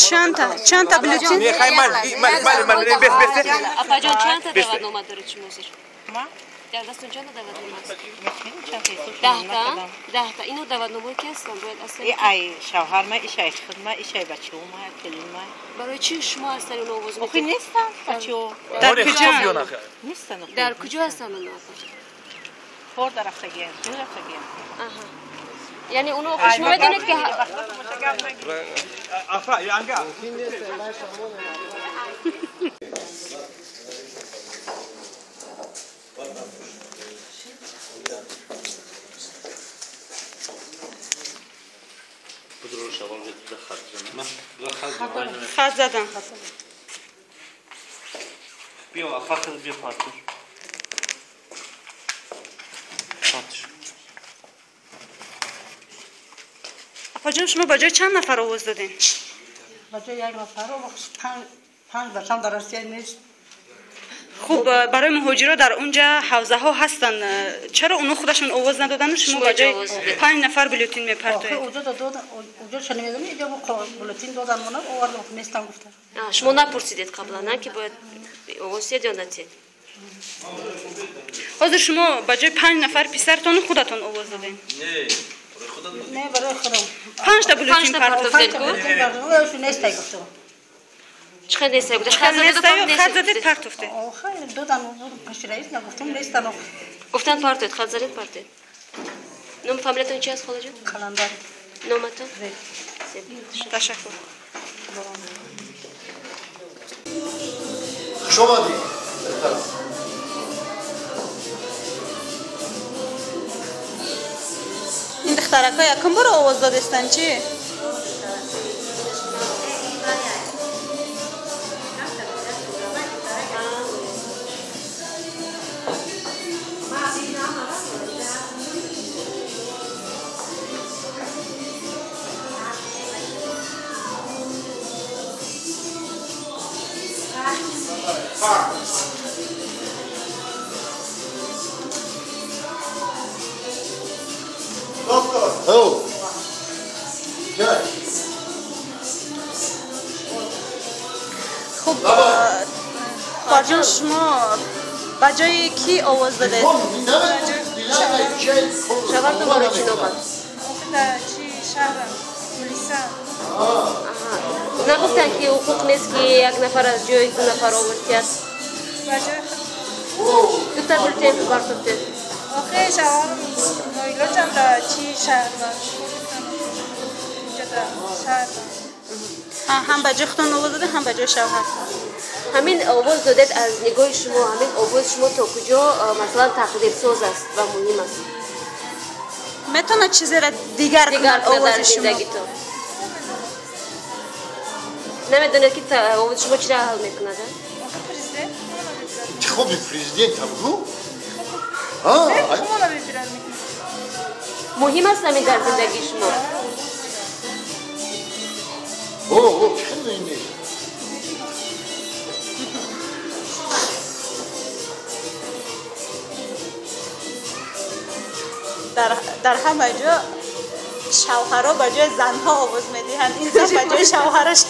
Чанд та бюллетен? Апаҷон, чанд та даъватнома доред шумо ҳозир? Дар дастон чанд та даъватнома аст? Даҳта? Даҳта. Ино даъватномаҳое ки ҳастанд, бояд аслан ай шавҳарма, ишай худма, ишай бачаҳома, келинма. Барои чӣ шумо ҳастанд ино овоз Охи нестанд бачаҳо. Дар куҷо? Нестанд. Дар куҷо ҳастанд оно, апаҷон? Кор дар рафтагианд, ҷо рафтагианд. Аҳа. Яъне оно шумо медонед ки Афа, янга. Хат задан. Биё, фақат биё, партур. Апаҷон, шумо ба ҷои чанд нафар овоз додем? Ба ҷои як нафар. Панҷ бачам дар Россия нест. Хуб, барои муҳоҷиро дар унҷа ҳавзаҳо ҳастанд. Чаро онҳо худашон овоз надодану шумо ба ҷои 5 нафар бюллетен мепартоед? Уҷоша намедонам, иҷо бюллетен додан мона овардам, нестам гуфта. Шумо напурсидед қаблан, ки бояд овоз диҳед ё надиҳед? Ҳозир шумо ба ҷои 5 нафар писартону худатон овоз додем? Не, барои худам. 5 та бюллетен партофтед ку? Нестай гуфтам. Чӣ қадр нестай гуфта? Хат задед, партофтед. Додан пеши раис нагуфтам, нестан. Гуфтан партоед, хат задед, партоед. Ном фамилиятон чи аст, холаҷон? Қаландар. Номатон? Ташаккур. Хуш омадӣ. Ин духтаракҳо якум бор овоз додестанд чӣ? Хуб, хоҳарҷон, шумо ба ҷои кӣ овоз додед? Шавҳартон барои чӣ номад? Чи шаҳрам, Мулиса. Нагуфтанд ки ҳуқуқ нест, ки як нафар аз ҷои ду нафар овоз диҳад? Ба ҷои Дута бюллетен партофтед. Охи шавҳарам ноилоҷам да чи шаҳрам. Ҳам ба ҷои худтон овоз додед, ҳам ба ҷои шавҳар. Ҳамин овоз додед, аз нигоҳи шумо ҳамин овози шумо то куҷо, масалан, тақдирсоз аст ва муҳим аст? Метавонад чизеро дигар кунад овози шумо? Намедонед ки овози шумо чиро ҳал мекунад? Интихоби президент абгӯ? Муҳим аст ҳамин дар зиндагии шумо? О, чӣ хел муҳим нест? Дар ҳама ҷо шавҳарҳо ба ҷои занҳо овоз медиҳанд. Ин зан ба ҷои шавҳараш.